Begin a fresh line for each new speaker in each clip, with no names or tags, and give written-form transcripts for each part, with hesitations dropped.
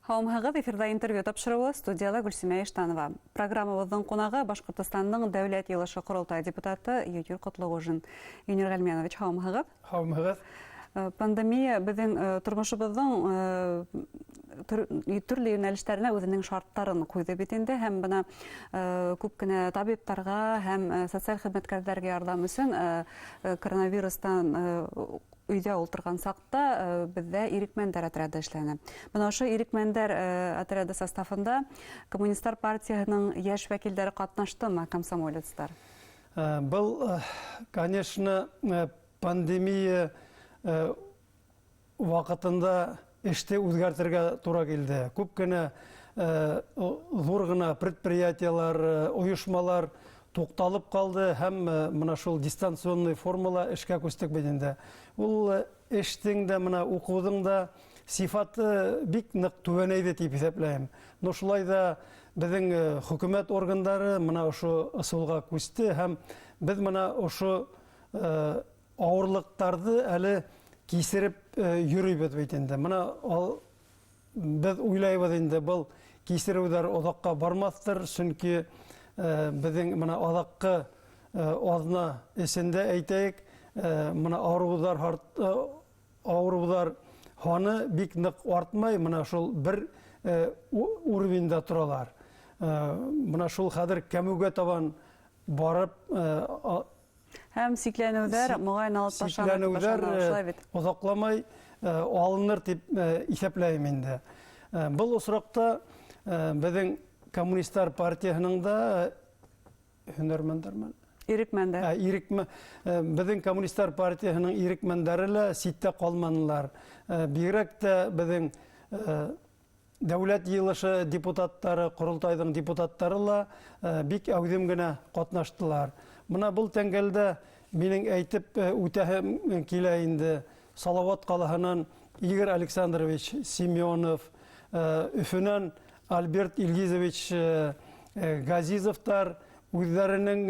Һаумыһығыҙ, эфирҙа интервью тапшырыуы, студияла Гөлсимә Иштанова. Программабыҙҙың ҡунағы Башҡортостандың Дәүләт Йыйылышы Ҡоролтай депутаты Юнир Ҡотлоғужин. Юнир Ғәлмәнович, һаумыһығыҙ.
Һаумыһығыҙ.
Пандемия беҙҙең тормошобоҙҙоң төрлө йүнәлештәренә үҙенең шарттарын ҡуйҙы бит инде, һәм бына күп кенә табиптарға һәм социаль хеҙмәткәрҙәргә ярҙам өсөн коронавирустан өйҙә ултырған саҡта беҙҙә ирекмәндәр отряды эшләне. Бына ошо ирекмәндәр отряды составында Коммунистар партияһының йәш вәкилдәре ҡатнаштымы, комсомолецтар?
Был, конечно, пандемия ваҡытында эште үҙгәртергә тура килде. Күп кенә ҙур ғына предприятиелар, ойошмалар туҡталып ҡалды һәм мына шул дистанционный формала эшкә күстек бит инде. Ул эштең дә, мына уҡыуҙың да сифаты бик ныҡ түбәнәйҙе тип иҫәпләйем. Но шулай да беҙҙең хөкүмәт органдары мына ошо ысулға күсте һәм беҙ мына ошо ауырлыҡтарҙы әле кисереп йөрөйбөҙ бит инде. Мына беҙ уйлайбыҙ инде, был кисереүҙәр оҙаҡҡа бармаҫтыр, сөнки беҙҙең мына аҙаҡҡы аҙна эсендә, әйтәйек, мына ауырыуҙар һаны бик ныҡ артмай, мына шул бер уровеньда торалар. Мына шул хәҙер кәмеүгә табан барып
Һәм сикләнеүҙәр моғайын алып ташланыр.
Сикләнеүҙәр оҙаҡламай алыныр тип иҫәпләйем инде. Был осраҡта беҙҙең Коммунистар партияһының да һөнәрмәндәрме?
Ирекмәндәр.
Ирекмә, беҙҙең Коммунистар партияһының ирекмәндәре лә ситтә ҡалманылар. Бигерәк тә беҙҙең Дәүләт Йыйылышы депутаттары, Ҡоролтайҙың депутаттары ла бик әүҙем генә ҡатнаштылар. Мына был тәңгәлдә минең әйтеп үтәһем килә инде, Салауат ҡалаһынан Игорь Александрович Семенов, Өфөнән Альберт Илгизович Газизовтар үҙҙәренең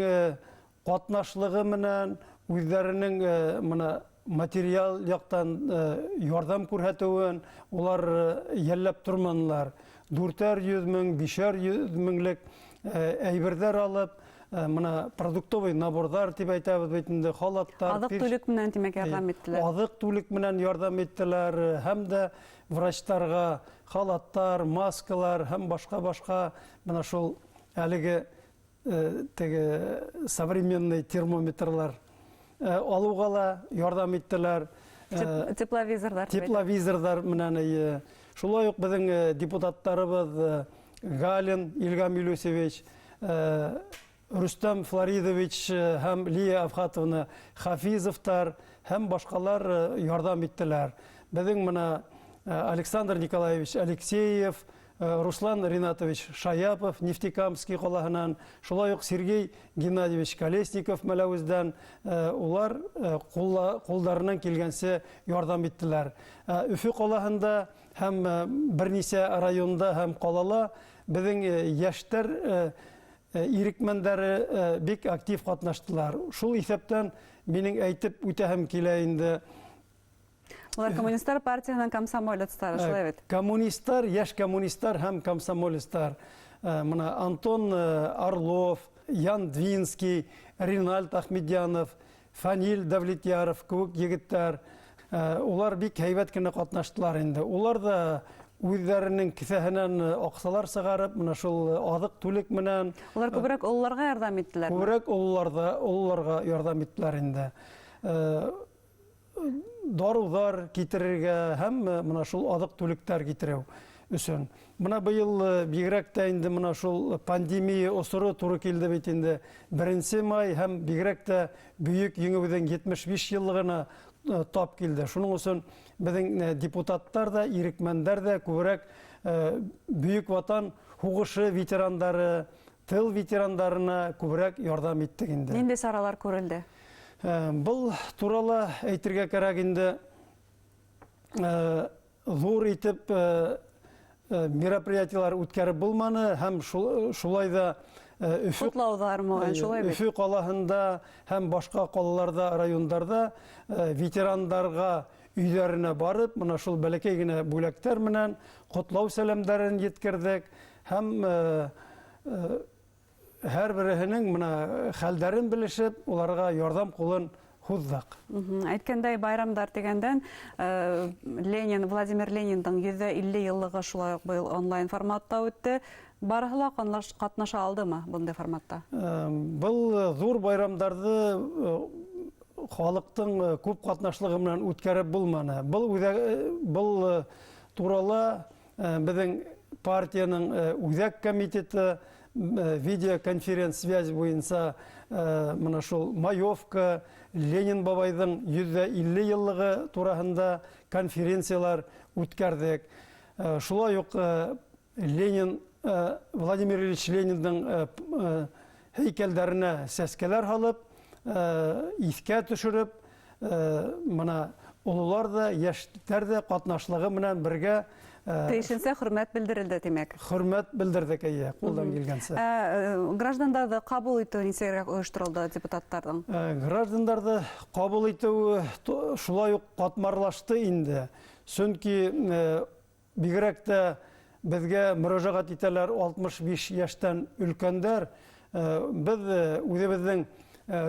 ҡатнашлығы менән, үҙҙәренең мына материал яҡтан ярҙам күрһәтеүен улар йәлләп торманылар. 400 мең, 500 меңлек әйберҙәр алып, мына продуктовый наборҙар тип әйтәбеҙ бит инде, халаттар.
Аҙыҡ-түлек менән, тимәк, ярҙам иттеләр.
Аҙыҡ-түлек менән ярҙам иттеләр һәм дә врачтарға халаттар, маскалар һәм башҡа-башҡа мына шул әлеге теге современный термометрлар алыуға ла ярҙам иттеләр.
Тепловизорҙар.
Тепловизорҙар менән. Шулай уҡ беҙҙең депутаттарыбыҙ Галин Илгам Илюсевич, Рөстәм Флоридович һәм Лия Авхатовна Хафизовтар һәм башҡалар ярҙам иттеләр. Беҙҙең мына Александр Николаевич Алексеев, Руслан Ринатович Шаяпов Нефтекамский ҡалаһынан, шулай уҡ Сергей Геннадьевич Колесников Мәләүездән, улар ҡулдарынан килгәнсе ярҙам иттеләр. Өфө ҡалаһында һәм бер нисә районда һәм ҡалала беҙҙең йәштәр ирекмәндәре бик актив ҡатнаштылар. Шул иҫәптән минең әйтеп үтәһем килә инде.
Улар Коммунистар партияһының комсомолецтары, шулай бит?
Коммунистар, йәш коммунистар һәм комсомолецтар. Мына Антон Орлов, Ян Двинский, Ринальд Ахмедьянов, Фанил Давлетьяров кеүек егеттәр, улар бик һәйбәт кенә ҡатнаштылар инде. Улар да үҙҙәренең кеҫәһенән аҡсалар сығарып, мына шул аҙыҡ-түлек менән.
Улар күберәк ололарға ярҙам иттеләр.
Күберәк ололарға ярҙам иттеләр инде. Дарыуҙар китерергә һәм мына шул аҙыҡ-түлектәр китереү өсөн. Мына быйыл бигерәк тә инде мына шул пандемия осоро туры килде бит инде. 1 май һәм бигерәк тә Бөйөк Еңеүҙең 75 йыллығына тап килде. Шуның өсөн беҙҙең депутаттар ҙа, ирекмәндәр ҙә күберәк Бөйөк Ватан һуғышы ветерандары, тыл ветерандарына күберәк ярҙам иттек инде.
Ниндәй саралар күрелде?
Был турала әйтергә кәрәк инде, ҙур итеп мероприятиелар үткәреп булманы һәм шулай да
Өфө ҡотлауҙар моғайын, шулай бит?
Өфө ҡалаһында һәм башҡа ҡалаларҙа, райондарҙа ветерандарға Өйҙәренә барып, мына шул бәләкәй генә бүләктәр менән ҡотлау сәләмдәрен еткерҙек һәм һәр береһенең мына хәлдәрен белешеп, уларға ярҙам ҡулын һуҙҙыҡ.
Әйткәндәй, байрамдар тигәндән, Ленин, Владимир Лениндың 150 йыллығы шулай уҡ быйыл онлайн форматта үтте. Барыһы ла ҡатнаша алдымы бындай форматта?
Был ҙур байрамдарҙы халыҡтың күп ҡатнашлығы менән үткәреп булманы. Был турала беҙҙең партияның үҙәк комитеты видеоконференц-связь буйынса мына шул Маевка, Ленин бабайҙың 150 йыллығы тураһында конференциялар үткәрҙек. Шулай уҡ Ленин, Владимир Ильич Лениндың һәйкәлдәренә сәскәләр һалып, иҫкә төшөрөп, мына ололар ҙа, йәштәр ҙә ҡатнашлығы менән бергә
Тейешенсә хөрмәт белдерелде, тимәк.
Хөрмәт белдерҙек, эйе, ҡулдан килгәнсә.
Граждандарҙы ҡабул итеү нисегерәк ойошторолдо депутаттарҙың?
Граждандарҙы ҡабул итеү шулай уҡ ҡатмарлашты инде. Сөнки бигерәк тә беҙгә мөрәжәғәт итәләр 65 йәштән өлкәндәр. Беҙ үҙебеҙҙең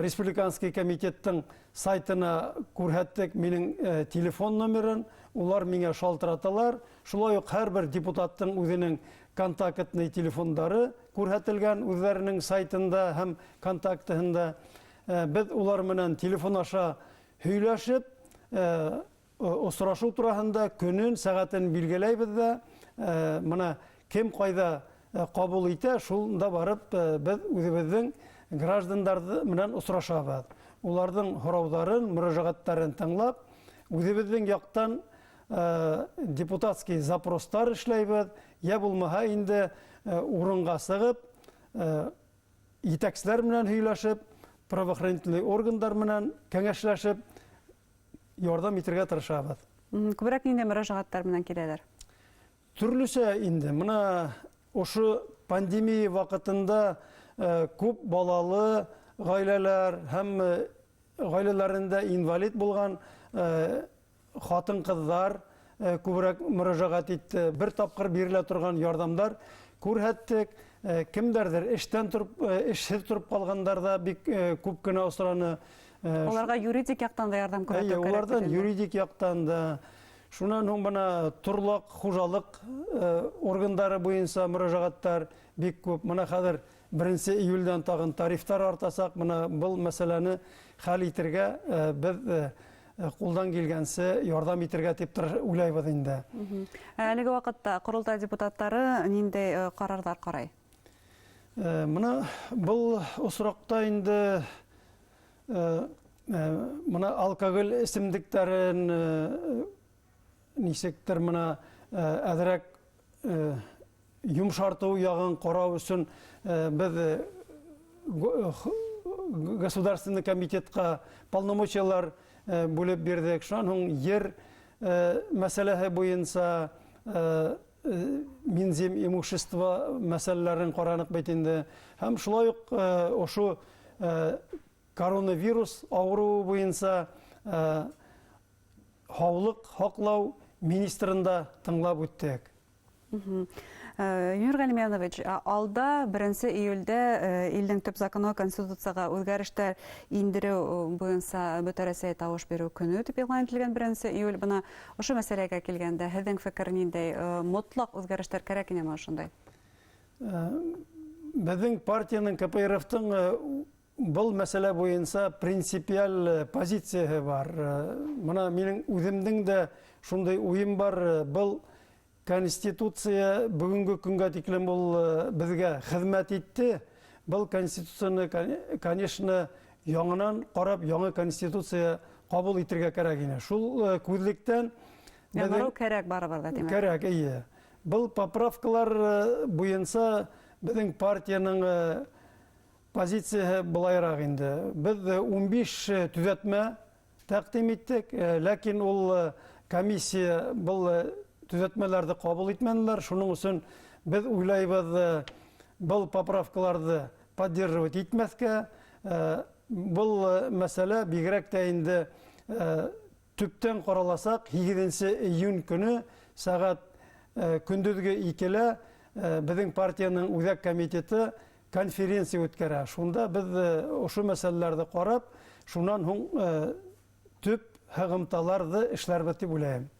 республиканский комитеттың сайтына күрһәттек минең телефон номерын, улар миңә шалтыраталар. Шулай уҡ һәр бер депутаттың үҙенең контактный телефондары күрһәтелгән үҙҙәренең сайтында һәм контактыһында. Беҙ улар менән телефон аша һөйләшеп, осрашыу тураһында көнөн, сәғәтен билгеләйбеҙ ҙә, мына кем ҡайҙа ҡабул итә, шунда барып беҙ үҙебеҙҙең граждандар менән осрашабыҙ. Уларҙың һорауҙарын, мөрәжәғәттәрен тыңлап, үҙебеҙҙең яҡтан депутатский запростар эшләйбеҙ, йә булмаһа инде урынға сығып, етәкселәр менән һөйләшеп, правоохранительный органдар менән кәңәшләшеп, ярҙам итергә тырышабыҙ.
Күберәк ниндәй мөрәжәғәттәр менән киләләр?
Төрлөсә инде. Мына ошо пандемия ваҡытында күп балалы ғаиләләр һәм ғаиләләрендә инвалид булған ҡатын-ҡыҙҙар күберәк мөрәжәғәт итте. Бер тапҡыр бирелә торған ярҙамдар күрһәттек. Кемдәрҙер эштән тороп, эшһеҙ тороп ҡалғандар ҙа бик күп кенә осраны.
Уларға юридик яҡтан да ярҙам күрһәтеү кәрәк.
Уларҙан юридик яҡтан да. Шунан һуң бына торлаҡ хужалыҡ органдары буйынса мөрәжәғәттәр бик күп. Мына хәҙер 1 июлдән тағын тарифтар артасаҡ. Мына был мәсьәләне хәл итергә беҙ ҡулдан килгәнсе ярҙам итергә тип уйлайбыҙ инде.
Әлеге ваҡытта ҡоролтай депутаттары ниндәй ҡарарҙар ҡарай?
Мына был осраҡта инде мына алкоголь эсемлектәрен нисектер мына әҙерәк йомшартыу яғын ҡарау өсөн беҙ государственный комитетҡа полномочиялар бүлеп бирҙек. Шунан һуң ер мәсьәләһе буйынса Минзем имущество мәсьәләләрен ҡараныҡ бит инде. Һәм шулай уҡ ошо коронавирус ауырыуы буйынса һаулыҡ һаҡлау министрын да тыңлап үттек.
Юнир Ғәлимәнович, алда 1 июлдә илдең төп законы Конституцияға үҙгәрештәр индереү буйынса Бөтә Рәсәй тауыш биреү көнө тип иғлан ителгән 1 июль. Бына ошо мәсьәләгә килгәндә һеҙҙең фекер ниндәй? Мотлаҡ үҙгәрештәр кәрәк инеме ошондай?
Беҙҙең партияның КПРФ-тың был мәсьәлә буйынса принципиаль позицияһы бар. Мына минең үҙемдең дә шундай уйым бар. Был Конституция бөгөнгө көнгә тиклем ул беҙгә хеҙмәт итте. Был конституцияны, конечно, яңынан ҡарап, яңы конституция ҡабул итергә кәрәк ине. Шул күҙлектән
яңырыу кәрәк барыбер ҙа, тимәк.
Кәрәк, эйе. Был поправкалар буйынса беҙҙең партияның позицияһы былайыраҡ инде. Беҙ 15 төҙәтмә тәҡдим иттек, ләкин ул комиссия был төҙәтмәләрҙе ҡабул итмәнеләр. Шуның өсөн беҙ уйлайбыҙ, был поправкаларҙы поддерживать итмәҫкә. Был мәсьәлә бигерәк тә инде Төптән ҡараласаҡ 8 июнь көнө сәғәт көндөҙгө 2-лә беҙҙең партияның үҙәк комитеты конференция үткәрә. Шунда беҙ ошо мәсьәләләрҙе ҡарап, шунан һуң төп һығымталарҙы эшләрбеҙ тип уйлайым.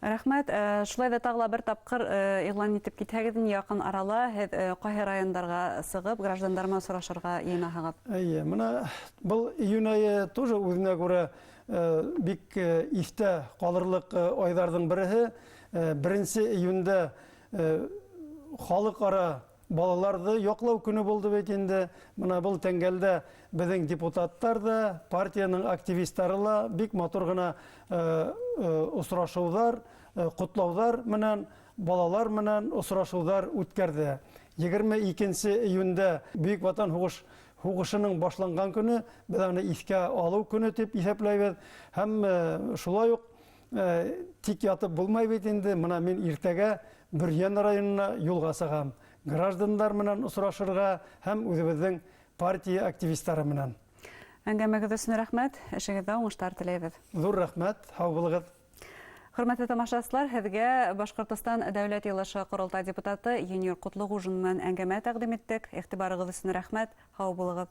Рәхмәт. Шулай ҙа тағы ла бер тапҡыр иғлан итеп китһәгеҙ, яҡын арала һеҙ ҡайһы райондарға сығып, граждандар менән осрашырға йыйынаһығыҙ?
Эйе, мына был июнь айы тоже үҙенә күрә бик иҫтә ҡалырлыҡ айҙарҙың береһе. 1 июндә халыҡ-ара балаларҙы яҡлау көнө булды бит инде. Мына был тәңгәлдә беҙҙең депутаттар да, партияның активистары ла бик матур ғына осрашыуҙар, ҡотлауҙар менән, балалар менән осрашыуҙар үткәрҙе. 22 июндә Бөйөк Ватан һуғышының башланған көнө, беҙ аны иҫкә алыу көнө тип иҫәпләйбеҙ. Һәм шулай уҡ тик ятып булмай бит инде. Мына мин иртәгә Бөрйән районына юлға сығам. Граждандар менән осрашырға һәм үҙебеҙҙең партия активистары менән.
Әңгәмәгеҙ өсөн рәхмәт, эшегеҙҙә уңыштар теләйбеҙ.
Ҙур рәхмәт, һау булығыҙ.
Хөрмәтле тамашасылар, һеҙгә Башҡортостан Дәүләт Йыйылышы Ҡоролтай депутаты Юнир Ҡотлоғужин менән әңгәмә тәҡдим иттек. Иғтибарығыҙ өсөн рәхмәт, һау булығыҙ.